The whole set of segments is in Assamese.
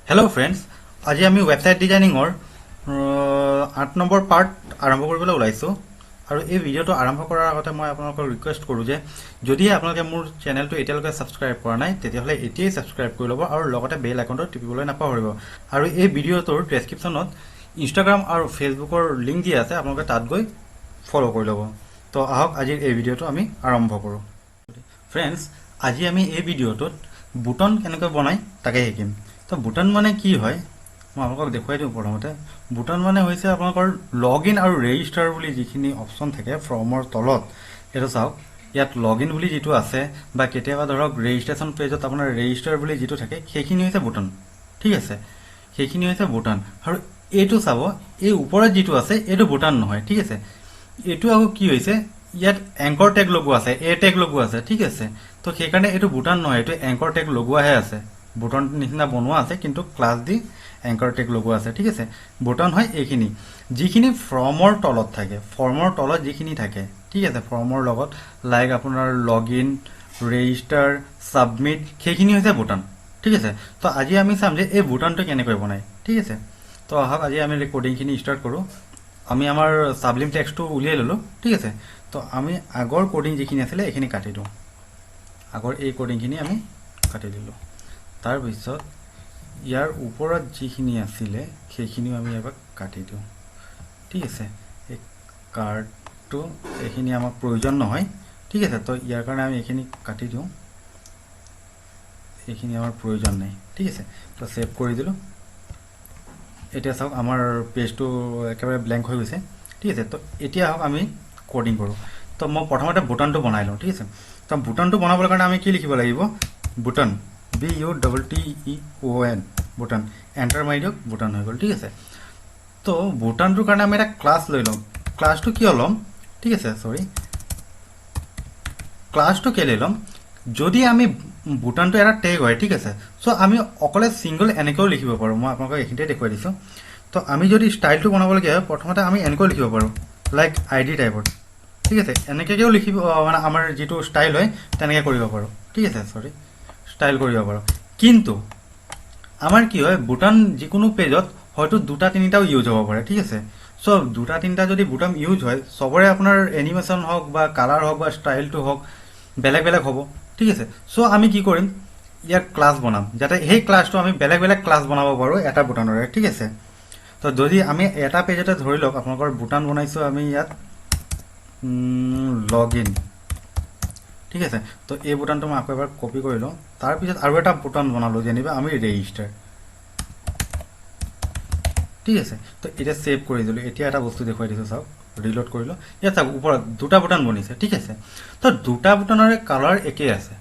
হেল্ল' ফ্ৰেণ্ডছ, আজি আমি ৱেবছাইট ডিজাইনিঙৰ 8 নম্বৰ পাৰ্ট আৰম্ভ কৰিবলৈ ওলাইছোঁ। আৰু এই ভিডিঅ'টো আৰম্ভ কৰাৰ আগতে মই আপোনালোকক ৰিকুৱেষ্ট কৰোঁ যে যদিহে আপোনালোকে মোৰ চেনেলটো এতিয়ালৈকে ছাবস্ক্ৰাইব কৰা নাই, তেতিয়াহ'লে এতিয়াই ছাবস্ক্ৰাইব কৰি ল'ব আৰু লগতে বেল আইকনটো টিপিবলৈ নাপাহৰিব। আৰু এই ভিডিঅ'টোৰ ডেছক্ৰিপশ্যনত ইনষ্টাগ্ৰাম আৰু ফেচবুকৰ লিংক দিয়া আছে, আপোনালোকে তাত গৈ ফ'ল' কৰি ল'ব। তো আহক, আজিৰ এই ভিডিঅ'টো আমি আৰম্ভ কৰোঁ। ফ্ৰেণ্ডছ, আজি আমি এই ভিডিঅ'টোত বুটন কেনেকৈ বনায় তাকে শিকিম। তো বুটন মানে কি হয়, মই আপোনালোকক দেখুৱাই দিওঁ। প্ৰথমতে বুটন মানে হৈছে আপোনালোকৰ লগ ইন আৰু ৰেজিষ্টাৰ বুলি যিখিনি অপশ্যন থাকে ফৰ্মৰ তলত। এইটো চাওক, ইয়াত লগ ইন বুলি যিটো আছে বা কেতিয়াবা ধৰক ৰেজিষ্ট্ৰেশ্যন পেজত আপোনাৰ ৰেজিষ্টাৰ বুলি যিটো থাকে, সেইখিনি হৈছে বুটন, ঠিক আছে? সেইখিনি হৈছে বুটন। আৰু এইটো চাব, এই ওপৰত যিটো আছে এইটো বুটন নহয়, ঠিক আছে? এইটো আকৌ কি হৈছে, ইয়াত এংকৰ টেগ লগোৱা আছে, এ টেগ লগোৱা আছে, ঠিক আছে? তো সেইকাৰণে এইটো বুটন নহয়, এইটো এংকৰ টেগ লগোৱাহে আছে। বুটন নিচিনা বনোৱা আছে, কিন্তু ক্লাছ দি এংকৰ টেগ লগোৱা আছে, ঠিক আছে? বুটন হয় এইখিনি যিখিনি ফৰ্মৰ তলত থাকে, ফৰ্মৰ তলত যিখিনি থাকে, ঠিক আছে? ফৰ্মৰ লগত লাইক আপোনাৰ লগ ইন, ৰেজিষ্টাৰ, ছাবমিট, সেইখিনি হৈছে বুটন, ঠিক আছে? তো আজি আমি চাম যে এই বুটনটো কেনেকৈ বনায়, ঠিক আছে? তো আহক, আজি আমি ৰেকৰ্ডিংখিনি ষ্টাৰ্ট কৰোঁ। আমি আমাৰ চাবলিম টেক্সটো উলিয়াই ল'লোঁ, ঠিক আছে? তো আমি আগৰ ক'ডিং যিখিনি আছিলে এইখিনি কাটি দিওঁ। আগৰ এই ক'ডিংখিনি আমি কাটি দিলোঁ। তাৰপিছত ইয়াৰ ওপৰত যিখিনি আছিলে সেইখিনিও আমি এবাৰ কাটি দিওঁ, ঠিক আছে? এই কাৰ্ডটো এইখিনি আমাক প্ৰয়োজন নহয়, ঠিক আছে? তো ইয়াৰ কাৰণে আমি এইখিনি কাটি দিওঁ, এইখিনি আমাৰ প্ৰয়োজন নাই, ঠিক আছে? তো ছেভ কৰি দিলোঁ। এতিয়া চাওক, আমাৰ পেজটো একেবাৰে ব্লেংক হৈ গৈছে, ঠিক আছে? তো এতিয়া আহক, আমি ক'ডিং কৰোঁ। তো মই প্ৰথমতে বুটনটো বনাই লওঁ, ঠিক আছে? তো বুটনটো বনাবৰ কাৰণে আমি কি লিখিব লাগিব? Button, BUTTEON, button. Enter মাৰি দিয়ক, বুটন হৈ গ'ল, ঠিক আছে? তো বুটনটোৰ কাৰণে আমি এটা ক্লাছ লৈ ল'ম। ক্লাছটো কিয় ল'ম? ঠিক আছে, চৰি, ক্লাছটো কেলৈ ল'ম? যদি আমি বুটনটো এটা টেগ হয়, ঠিক আছে, চ' আমি অকলে ছিংগল এনেকৈও লিখিব পাৰোঁ। মই আপোনালোকক এইখিনিতে দেখুৱাই দিছোঁ। তো আমি যদি ষ্টাইলটো বনাবলগীয়া হয়, প্ৰথমতে আমি এনেকৈ লিখিব পাৰোঁ, লাইক আই ডি টাইপত, ঠিক আছে? এনেকৈও লিখিব, মানে আমাৰ যিটো ষ্টাইল হয় তেনেকৈ কৰিব পাৰোঁ, ঠিক আছে? চৰি, ষ্টাইল কৰিব পাৰোঁ। কিন্তু আমাৰ কি হয়, বুটন যিকোনো পেজত হয়তো দুটা তিনিটাও ইউজ হ'ব পাৰে, ঠিক আছে? চ' দুটা তিনিটা যদি বুটন ইউজ হয়, চবৰে আপোনাৰ এনিমেশ্যন হওক বা কালাৰ হওক বা ষ্টাইলটো হওক, বেলেগ বেলেগ হ'ব, ঠিক আছে? চ' আমি কি কৰিম, ইয়াৰ ক্লাছ বনাম, যাতে সেই ক্লাছটো আমি বেলেগ বেলেগ ক্লাছ বনাব পাৰোঁ এটা বুটনৰে, ঠিক আছে? তো যদি আমি এটা পেজতে ধৰি লওক আপোনালোকৰ বুটন বনাইছোঁ আমি ইয়াত লগ ইন, ঠিক আছে? তো এই বুটনটো মই আকৌ এবাৰ কপি কৰি লওঁ। তাৰপিছত আৰু এটা বুটন বনালোঁ যেনিবা আমি ৰেজিষ্টাৰ, ঠিক আছে? তো এতিয়া ছেভ কৰি দিলোঁ। এতিয়া এটা বস্তু দেখুৱাই দিছোঁ, চাওক। ৰিলোড কৰিলোঁ। ইয়াত চাওক, ওপৰত দুটা বুটন বনিছে, ঠিক আছে? তো দুটা বুটনৰে কালাৰ একেই আছে,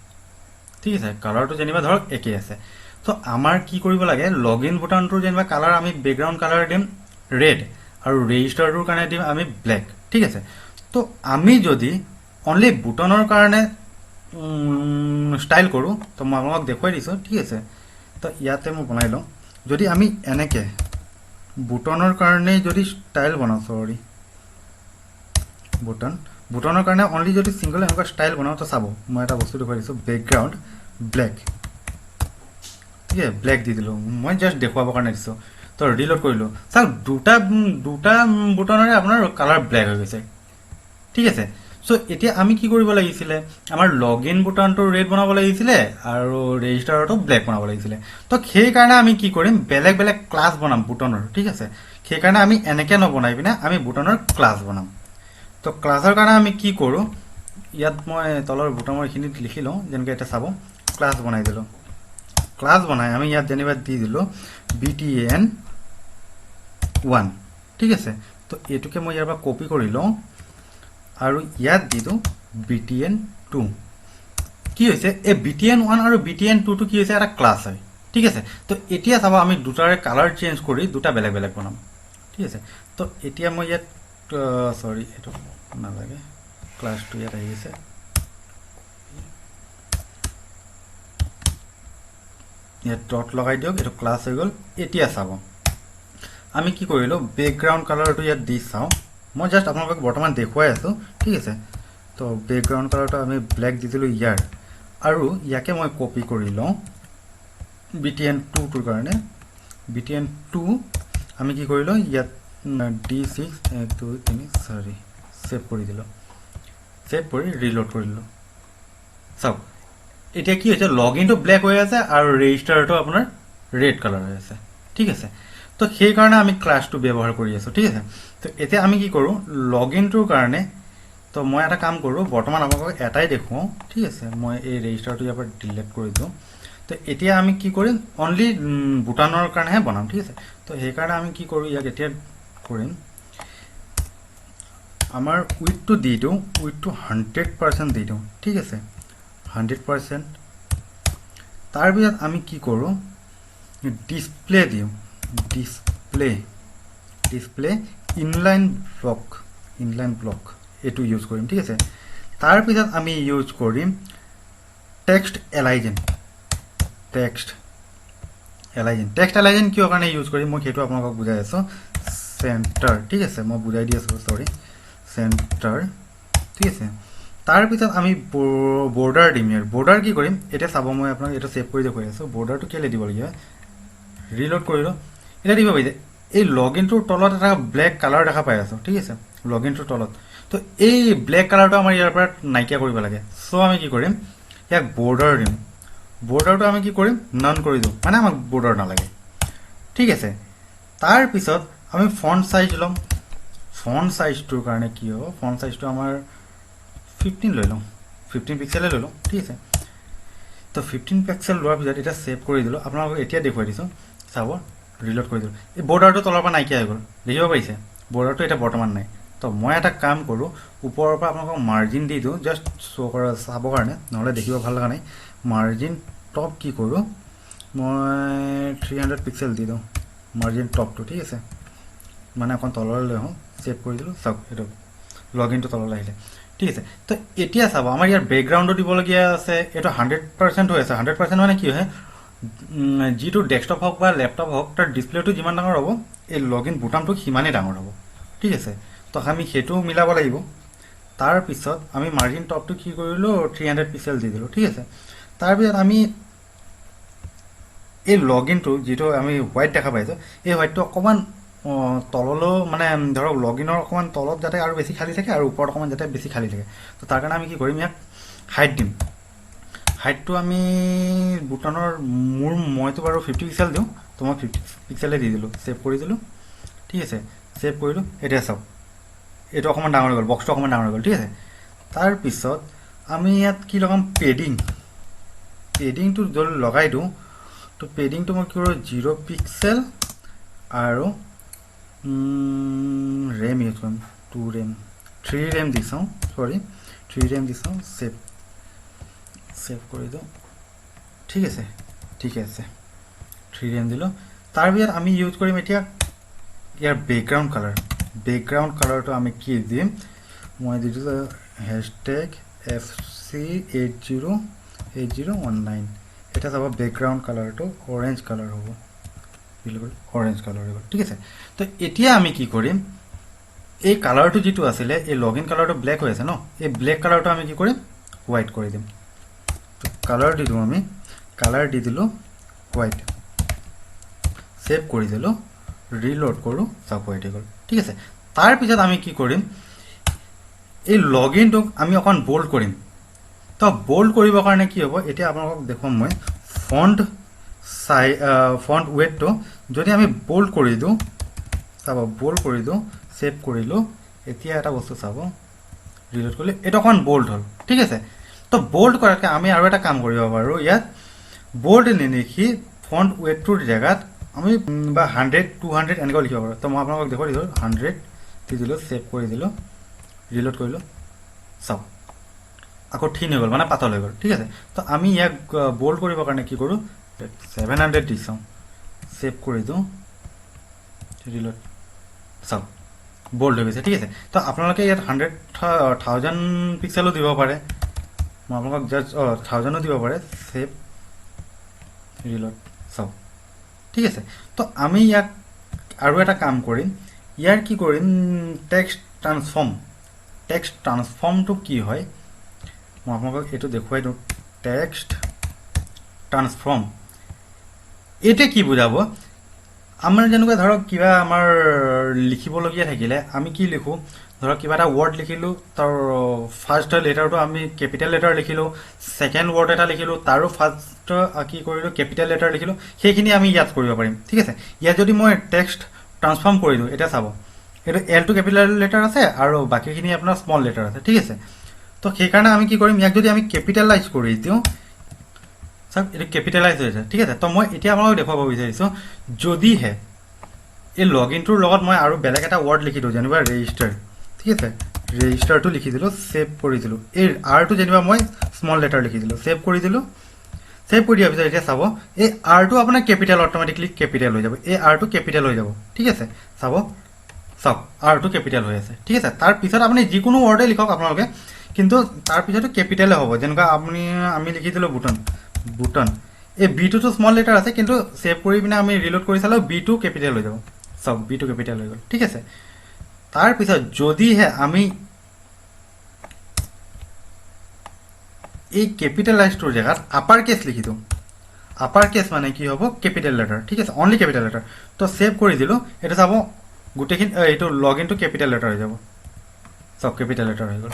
ঠিক আছে? কালাৰটো যেনিবা ধৰক একেই আছে। তো আমাৰ কি কৰিব লাগে? লগ ইন বুটনটোৰ যেনিবা কালাৰ আমি বেকগ্ৰাউণ্ড কালাৰ দিম ৰেড আৰু ৰেজিষ্টাৰটোৰ কাৰণে দিম আমি ব্লেক, ঠিক আছে? তো আমি যদি অনলি বুটনৰ কাৰণে ষ্টাইল কৰোঁ, তো মই আপোনালোকক দেখুৱাই দিছোঁ, ঠিক আছে? তো ইয়াতে মই বনাই লওঁ। যদি আমি এনেকৈ বুটনৰ কাৰণে যদি ষ্টাইল বনাওঁ, চৰি, বুটনৰ কাৰণে অনলি যদি ছিংগল এনেকুৱা ষ্টাইল বনাওঁ, তো চাব, মই এটা বস্তু দেখুৱাই দিছোঁ, বেকগ্ৰাউণ্ড ব্লেক, ঠিক আছে? ব্লেক দি দিলোঁ, মই জাষ্ট দেখুৱাবৰ কাৰণে দিছোঁ। তো ৰিলোড কৰিলোঁ। চাওক, দুটা দুটা বুটনৰে আপোনাৰ কালাৰ ব্লেক হৈ গৈছে, ঠিক আছে? চ' এতিয়া আমি কি কৰিব লাগিছিলে? আমাৰ লগ ইন বুটনটো ৰেড বনাব লাগিছিলে আৰু ৰেজিষ্টাৰটো ব্লেক বনাব লাগিছিলে। তো সেইকাৰণে আমি কি কৰিম? বেলেগ বেলেগ ক্লাছ বনাম বুটনৰ, ঠিক আছে? সেইকাৰণে আমি এনেকৈ নবনাই পিনে আমি বুটনৰ ক্লাছ বনাম। তো ক্লাছৰ কাৰণে আমি কি কৰোঁ? ইয়াত মই তলৰ বুটনৰ এইখিনিত লিখি লওঁ। যেনেকৈ এতিয়া চাব, ক্লাছ বনাই দিলোঁ। ক্লাছ বনাই আমি ইয়াত যেনিবা দি দিলোঁ BTN1, ঠিক আছে? তো এইটোকে মই ইয়াৰ পৰা কপি কৰি লওঁ আৰু ইয়াত দি দিওঁ BTN2। কি হৈছে? এই BTN1 আৰু BTN2টো কি হৈছে? এটা ক্লাছ হয়, ঠিক আছে? তো এতিয়া চাব, আমি দুটাৰে কালাৰ চেঞ্জ কৰি দুটা বেলেগ বেলেগ বনাম, ঠিক আছে? তো এতিয়া মই ইয়াত, চৰি, এইটো নালাগে, ক্লাছটো ইয়াত আহি গৈছে। ইয়াত ডট লগাই দিয়ক, এইটো ক্লাছ হৈ গ'ল। এতিয়া চাব, আমি কি কৰিলোঁ? বেকগ্ৰাউণ্ড কালাৰটো ইয়াত দি চাওঁ। মই জাষ্ট আপোনালোকক বৰ্তমান দেখুৱাই আছোঁ, ঠিক আছে? তো বেকগ্ৰাউণ্ড কালাৰটো আমি ব্লেক দি দিলোঁ ইয়াৰ আৰু ইয়াকে মই কপি কৰি লওঁ BTN2টোৰ কাৰণে। BTN 2 আমি কি কৰিলোঁ? ইয়াত D6, 1, 2, 3, 4, save কৰি দিলোঁ। ছেভ কৰি ৰিলোড কৰি দিলোঁ। চাওক, এতিয়া কি হৈছে? লগ ইনটো ব্লেক হৈ আছে আৰু ৰেজিষ্টাৰটো আপোনাৰ ৰেড কালাৰ হৈ আছে, ঠিক আছে? তো সেইকাৰণে আমি ক্লাছটো ব্যৱহাৰ কৰি আছোঁ, ঠিক আছে? তো এতিয়া আমি কি কৰোঁ লগ ইনটোৰ কাৰণে? তো মই এটা কাম কৰোঁ, বৰ্তমান আপোনালোকক এটাই দেখুৱাওঁ, ঠিক আছে? মই এই ৰেজিষ্টাৰটো ইয়াৰ পৰা ডিলিট কৰি দিওঁ। তো এতিয়া আমি কি কৰিম? অনলি বুটামৰ কাৰণেহে বনাম, ঠিক আছে? তো সেইকাৰণে আমি কি কৰোঁ, ইয়াক এতিয়া কৰিম, আমাৰ উইথটো দি দিওঁ, উইথটো 100% দি দিওঁ, ঠিক আছে? 100%। তাৰপিছত আমি কি কৰোঁ? ডিছপ্লে দিওঁ, display inline block, inline block এইটো ইউজ কৰিম, ঠিক আছে? তাৰপিছত আমি ইউজ কৰিম text align, text align। Text align কিয় কাৰণে ইউজ কৰিম, মই সেইটো আপোনালোকক বুজাই আছোঁ। চেণ্টাৰ, ঠিক আছে? মই বুজাই দি আছোঁ, চৰি, চেণ্টাৰ, ঠিক আছে? তাৰপিছত আমি বৰ্ডাৰ দিম। ইয়াৰ বৰ্ডাৰ কি কৰিম এতিয়া চাব। মই আপোনাক এইটো ছেভ কৰি দেখুৱাই আছোঁ, বৰ্ডাৰটো কেলৈ দিব লাগিব। ৰিলোড কৰিলোঁ। এতিয়া দিব পাৰিছে, এই লগ ইনটোৰ তলত এটা ব্লেক কালাৰ দেখা পাই আছোঁ, ঠিক আছে? লগ ইনটোৰ তলত। তো এই ব্লেক কালাৰটো আমাৰ ইয়াৰ পৰা নাইকিয়া কৰিব লাগে। চ' আমি কি কৰিম? ইয়াক বৰ্ডাৰ দিম। বৰ্ডাৰটো আমি কি কৰিম? নন কৰি দিওঁ, মানে আমাক বৰ্ডাৰ নালাগে, ঠিক আছে? তাৰপিছত আমি ফণ্ট চাইজ ল'ম। ফণ্ট চাইজটোৰ কাৰণে কি হ'ব? ফণ্ট চাইজটো আমাৰ 15 লৈ লওঁ, 15 পিক্সেলে লৈ লওঁ, ঠিক আছে? তো 15 পিক্সেল লোৱাৰ পিছত এতিয়া ছেভ কৰি দিলোঁ। আপোনালোকক এতিয়া দেখুৱাই দিছোঁ, চাব। ৰিলোড কৰি দিলোঁ। এই বৰ্ডাৰটো তলৰ পৰা নাইকিয়া হৈ গ'ল, দেখিব পাৰিছে? বৰ্ডাৰটো এতিয়া বৰ্তমান নাই। তো মই এটা কাম কৰোঁ, ওপৰৰ পৰা আপোনালোকক মাৰ্জিন দি দিওঁ, জাষ্ট শ্ব' কৰা চাবৰ কাৰণে, নহ'লে দেখিব ভাল লগা নাই। মাৰ্জিন টপ কি কৰোঁ? মই 300 পিক্সেল দি দিওঁ মাৰ্জিন টপটো, ঠিক আছে? মানে অকণ তললৈ লৈ আহোঁ। ছেভ কৰি দিলোঁ। চাওক, এইটো লগ ইনটো তললৈ আহিলে, ঠিক আছে? তো এতিয়া চাব, আমাৰ ইয়াৰ বেকগ্ৰাউণ্ডো দিবলগীয়া আছে। এইটো 100% হৈ আছে। 100% মানে কি হয়? যিটো ডেস্কটপ হওক বা লেপটপ হওক, তাৰ ডিছপ্লেটো যিমান ডাঙৰ হ'ব, এই লগ ইন বুটামটো সিমানেই ডাঙৰ হ'ব, ঠিক আছে? তো আমি সেইটো মিলাব লাগিব। তাৰপিছত আমি মাৰ্জিন টপটো কি কৰিলোঁ? 300 পিক্সেল দি দিলোঁ, ঠিক আছে? তাৰপিছত আমি এই লগ ইনটো যিটো আমি হোৱাইট দেখা পাইছোঁ, এই হোৱাইটটো অকণমান তললৈও, মানে ধৰক লগ ইনৰ অকণমান তলত যাতে আৰু বেছি খালী থাকে আৰু ওপৰত অকণমান যাতে বেছি খালী থাকে। তো তাৰ কাৰণে আমি কি কৰিম? ইয়াক হাইট দিম। হাইটটো আমি বুটামৰ মইতো বাৰু 50 পিক্সেল দিওঁ, তো মই 50 পিক্সেলে দি দিলোঁ। ছেভ কৰি দিলোঁ, ঠিক আছে? ছেভ কৰিলোঁ। এতিয়া চাওক, এইটো অকণমান ডাঙৰ হৈ গ'ল, বক্সটো অকণমান ডাঙৰ হৈ গ'ল, ঠিক আছে? তাৰপিছত আমি ইয়াত কি লগাম? পেডিং। পেডিংটো যদি লগাই দিওঁ, তো পেডিংটো মই কি কৰোঁ? 0 পিক্সেল আৰু ৰেম ইউজ কৰিম, 2 ৰেম, 3 ৰেম দি চাওঁ, চৰি, 3 ৰেম দি চাওঁ। ছেভ কৰি দিওঁ, ঠিক আছে? ঠিকে আছে, 3 ৰেম দিলোঁ। তাৰপিছত আমি ইউজ কৰিম এতিয়া ইয়াৰ বেকগ্ৰাউণ্ড কালাৰ। বেকগ্ৰাউণ্ড কালাৰটো আমি কি দিম? মই দি দিছোঁ hashtag FC808019। এতিয়া চাব, বেকগ্ৰাউণ্ড কালাৰটো অৰেঞ্জ কালাৰ হ'ব, অৰেঞ্জ কালাৰ হৈ গ'ল, ঠিক আছে? তো এতিয়া আমি কি কৰিম? এই কালাৰটো যিটো আছিলে, এই লগ ইন কালাৰটো ব্লেক হৈ আছে ন, এই ব্লেক কালাৰটো আমি কি কৰিম? হোৱাইট কৰি দিম। তো কালাৰ দি দিওঁ আমি, কালাৰ দি দিলোঁ হোৱাইট। ছেভ কৰি দিলোঁ। ৰিলোড কৰোঁ। চাওক, হোৱাইট হৈ গ'ল, ঠিক আছে? তাৰপিছত আমি কি কৰিম? এই লগ ইনটোক আমি অকণ বল্ড কৰিম। তো বল্ড কৰিবৰ কাৰণে কি হ'ব, এতিয়া আপোনালোকক দেখুৱাম মই। ফণ্ট ৱেটটো যদি আমি বল্ড কৰি দিওঁ, চাব, বল্ড কৰি দিওঁ, ছেভ কৰিলোঁ। এতিয়া এটা বস্তু চাব, ৰিলোড কৰিলে এইটো অকণমান বল্ড হ'ল, ঠিক আছে? তো বল্ড কৰাতকৈ আমি আৰু এটা কাম কৰিব পাৰোঁ। ইয়াত বল্ড নিলিখি ফণ্ট ৱেটটোৰ জেগাত আমি বা 100, 200 এনেকৈ লিখিব পাৰোঁ। তো মই আপোনালোকক দেখুৱাই দিছোঁ, 100 দি দিলোঁ, ছেভ কৰি দিলোঁ, ৰিলোড কৰিলোঁ। চাওক, আকৌ থিন হৈ গ'ল, মানে পাতল হৈ গ'ল, ঠিক আছে? তো আমি ইয়াক বল্ড কৰিবৰ কাৰণে কি কৰোঁ? 700 দি চাওঁ। ছেভ কৰি দিওঁ, ৰিলোড। চাওক, বল্ড হৈ গৈছে, ঠিক আছে? তো আপোনালোকে ইয়াত 100, 1000 পিক্সেলো দিব পাৰে। মই আপোনালোকক জাষ্ট 1000ো দিব পাৰে। ছেভ, ৰিলোড, চাওক, ঠিক আছে? তো আমি ইয়াক আৰু এটা কাম কৰিম। ইয়াৰ কি কৰিম? Text transform. Text ট্ৰান্সফৰ্মটো কি হয়, মই আপোনালোকক এইটো দেখুৱাই দিওঁ। টেক্সট ট্ৰান্সফৰ্ম এইটোৱে কি বুজাব? আমাৰ যেনেকুৱা ধৰক কিবা আমাৰ লিখিবলগীয়া থাকিলে আমি কি লিখোঁ, ধৰক কিবা এটা ৱৰ্ড লিখিলোঁ, তাৰ ফাৰ্ষ্ট লেটাৰটো আমি কেপিটেল লেটাৰ লিখিলোঁ, ছেকেণ্ড ৱৰ্ড এটা লিখিলোঁ, তাৰো ফাৰ্ষ্ট কি কৰিলোঁ, কেপিটেল লেটাৰ লিখিলোঁ, সেইখিনি আমি ইয়াত কৰিব পাৰিম, ঠিক আছে। ইয়াত যদি মই টেক্সট ট্ৰান্সফৰ্ম কৰি দিওঁ, এতিয়া চাব এইটো এলটো কেপিটেল লেটাৰ আছে আৰু বাকীখিনি আপোনাৰ স্মল লেটাৰ আছে, ঠিক আছে। তো সেইকাৰণে আমি কি কৰিম, ইয়াক যদি আমি কেপিটেলাইজ কৰি দিওঁ, চাওক এইটো কেপিটেলাইজ হৈছে, ঠিক আছে। তো মই এতিয়া আপোনালোকক দেখুৱাব বিচাৰিছোঁ, যদিহে এই লগ ইনটোৰ লগত মই আৰু বেলেগ এটা ৱৰ্ড লিখি দিওঁ, যেনিবা ৰেজিষ্টাৰ, ঠিক আছে, ৰেজিষ্টাৰটো লিখি দিলোঁ, ছেভ কৰি দিলোঁ, এই আৰটো যেনিবা মই স্মল লেটাৰ লিখি দিলোঁ, ছেভ কৰি দিলোঁ। ছেভ কৰি দিয়াৰ পিছত এতিয়া চাব এই আৰটো আপোনাৰ কেপিটেল, অট'মেটিকলি কেপিটেল হৈ যাব, এই আৰটো কেপিটেল হৈ যাব, ঠিক আছে। চাব, চাওক আৰটো কেপিটেল হৈ আছে, ঠিক আছে। তাৰপিছত আপুনি যিকোনো ৱৰ্ডে লিখক আপোনালোকে, কিন্তু তাৰপিছতো কেপিটেলে হ'ব। যেনেকুৱা আমি লিখি দিলোঁ বুটন, বুটন, এই বিটোতো স্মল লেটাৰ আছে, কিন্তু ছেভ কৰি পিনে আমি ৰিলোড কৰি চালেও বিটো কেপিটেল হৈ যাব। চাওক বিটো কেপিটেল হৈ গ'ল, ঠিক আছে। তাৰপিছত যদিহে আমি এই কেপিটেলাইজটোৰ জেগাত আপাৰ কেছ লিখি দিওঁ, আপাৰ কেছ মানে কি হ'ব, কেপিটেল লেটাৰ, ঠিক আছে, অনলি কেপিটেল লেটাৰ। তো ছেভ কৰি দিলোঁ, এইটো চাব গোটেইখিনি, এইটো লগ ইনটো কেপিটেল লেটাৰ হৈ যাব। চাওক কেপিটেল লেটাৰ হৈ গ'ল,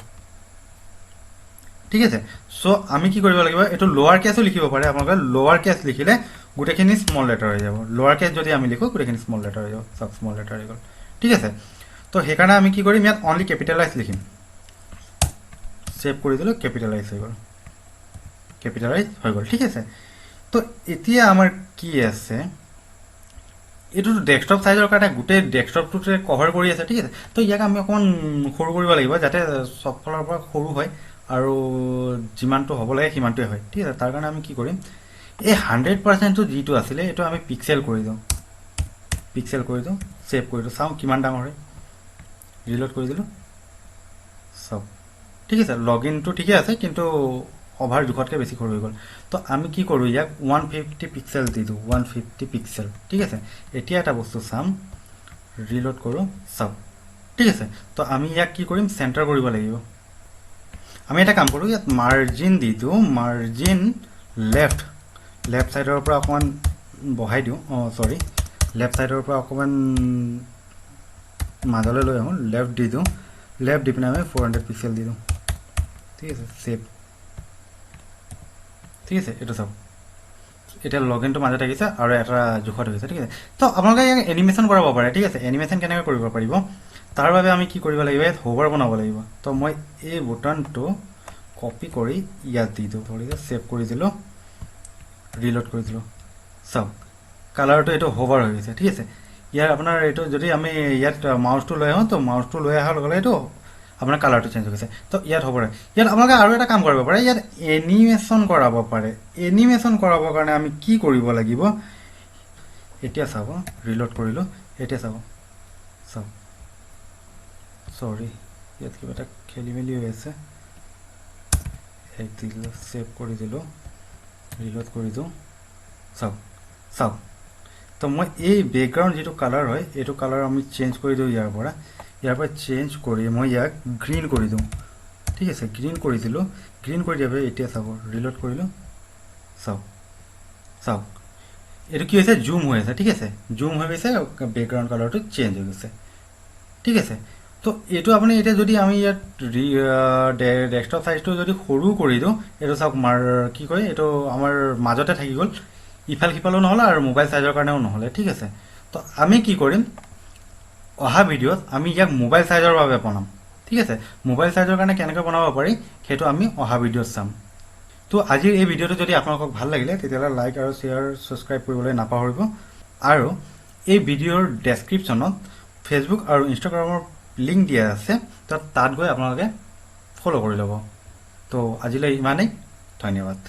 ঠিক আছে। চ' আমি কি কৰিব লাগিব, এইটো লোৱাৰ কেছো লিখিব পাৰে আপোনালোকে। লোৱাৰ কেছ লিখিলে গোটেইখিনি স্মল লেটাৰ হৈ যাব। লোৱাৰ কেছ যদি আমি লিখোঁ গোটেইখিনি স্মল লেটাৰ হৈ যাব। চাওক স্মল লেটাৰ হৈ গ'ল, ঠিক আছে। তো সেইকাৰণে আমি কি কৰিম, ইয়াত অনলি কেপিটেলাইজ লিখিম। ছেভ কৰি দিলোঁ, কেপিটেলাইজ হৈ গ'ল, কেপিটেলাইজ হৈ গ'ল, ঠিক আছে। তো এতিয়া আমাৰ কি আছে, এইটোতো ডেস্কটপ চাইজৰ কাৰণে গোটেই ডেস্কটপটোতে কভাৰ কৰি আছে, ঠিক আছে। তো ইয়াক আমি অকণমান সৰু কৰিব লাগিব, যাতে চব ফালৰ পৰা সৰু হয় আৰু যিমানটো হ'ব লাগে সিমানটোৱে হয়, ঠিক আছে। তাৰ কাৰণে আমি কি কৰিম, এই 100%টো যিটো আছিলে এইটো আমি পিক্সেল কৰি দিওঁ, পিক্সেল কৰি দিওঁ, ছেভ কৰি দিওঁ, চাওঁ কিমান ডাঙৰ হয়। ৰিলোড কৰি দিলোঁ, চাওক, ঠিক আছে। লগ ইনটো ঠিকে আছে, কিন্তু অভাৰ জোখতকৈ বেছি সৰু হৈ গ'ল। তো আমি কি কৰোঁ, ইয়াক 150 পিক্সেল দি দিওঁ, 150 পিক্সেল, ঠিক আছে। এতিয়া এটা বস্তু চাম, ৰিলোড কৰোঁ, চাওক, ঠিক আছে। তো আমি ইয়াক কি কৰিম, চেণ্টাৰ কৰিব লাগিব। আমি এটা কাম কৰোঁ, ইয়াত মাৰ্জিন দি দিওঁ, মাৰ্জিন লেফ্ট, লেফ্ট ছাইডৰ পৰা অকণমান বঢ়াই দিওঁ, অঁ চৰি, লেফ্ট ছাইডৰ পৰা অকণমান মাজলৈ লৈ আহোঁ, লেফ্ট দি দিওঁ, লেফ্ট দি পিনে আমি 400 পিক্সেল দি দিওঁ, ঠিক আছে, ছেভ, ঠিক আছে। এইটো চাওক, এতিয়া লগ ইনটো মাজত আহিছে আৰু এটা জোখত হৈছে, ঠিক আছে। তো আপোনালোকে ইয়াক এনিমেশ্যন কৰাব পাৰে, ঠিক আছে। এনিমেশ্যন কেনেকৈ কৰিব পাৰিব, তাৰ বাবে আমি কি কৰিব লাগিব, ইয়াত হোভাৰ বনাব লাগিব। তো মই এই বুটনটো কপি কৰি ইয়াত দি দিওঁ, ধৰি ছেভ কৰি দিলোঁ, ৰিলোড কৰি দিলোঁ, চাওক কালাৰটো এইটো হোভাৰ হৈ গৈছে, ঠিক আছে। ইয়াৰ আপোনাৰ এইটো যদি আমি ইয়াত মাউচটো লৈ আহোঁ, তো মাউচটো লৈ অহাৰ লগে লগে এইটো আপোনাৰ কালাৰটো চেঞ্জ হৈ গৈছে। তো ইয়াত হ'ব পাৰে। ইয়াত আপোনালোকে আৰু এটা কাম কৰিব পাৰে, ইয়াত এনিমেশ্যন কৰাব পাৰে। এনিমেশ্যন কৰাবৰ কাৰণে আমি কি কৰিব লাগিব, এতিয়া চাব, ৰিলোড কৰিলোঁ, এতিয়া চাব, চাওক, চৰি, ইয়াত কিবা এটা খেলি মেলি হৈ আছে, এক দিলোঁ, ছেভ কৰি দিলোঁ, ৰিলোড কৰি দিওঁ, চাওক, চাওক। তো মই এই বেকগ্ৰাউণ্ড যিটো কালাৰ হয়, এইটো কালাৰ আমি চেঞ্জ কৰি দিওঁ, ইয়াৰ পৰা চেঞ্জ কৰি মই ইয়াক গ্ৰীণ কৰি দিওঁ, ঠিক আছে। গ্ৰীণ কৰি দিলোঁ, গ্ৰীণ কৰি দিয়াৰ পিছত এতিয়া চাব, ৰিলোড কৰিলোঁ, চাওক, চাওক এইটো কি হৈছে, জুম হৈ আছে, ঠিক আছে, জুম হৈ গৈছে, বেকগ্ৰাউণ্ড কালাৰটো চেঞ্জ হৈ গৈছে, ঠিক আছে। তো এইটো আপুনি এতিয়া যদি আমি ইয়াত ডেস্কটপ চাইজটো যদি সৰু কৰি দিওঁ, এইটো চাওক মাৰ কি কয়, এইটো আমাৰ মাজতে থাকি গ'ল, ইফাল সিফালো নহ'লে আৰু মোবাইল চাইজৰ কাৰণেও নহ'লে, ঠিক আছে। তো আমি কি কৰিম, অহা ভিডিঅ'ত আমি ইয়াক মোবাইল চাইজৰ বাবে বনাম, ঠিক আছে। মোবাইল চাইজৰ কাৰণে কেনেকৈ বনাব পাৰি সেইটো আমি অহা ভিডিঅ'ত চাম। তো আজিৰ এই ভিডিঅ'টো যদি আপোনালোকক ভাল লাগিলে তেতিয়াহ'লে লাইক আৰু শ্বেয়াৰ ছাবস্ক্ৰাইব কৰিবলৈ নাপাহৰিব। আৰু এই ভিডিঅ'ৰ ডেছক্ৰিপশ্যনত ফেচবুক আৰু ইনষ্টাগ্ৰামৰ লিংক দিয়া আছে, তো তাত গৈ আপোনালোকে ফ'ল' কৰি ল'ব। তো আজিলৈ ইমানেই, ধন্যবাদ।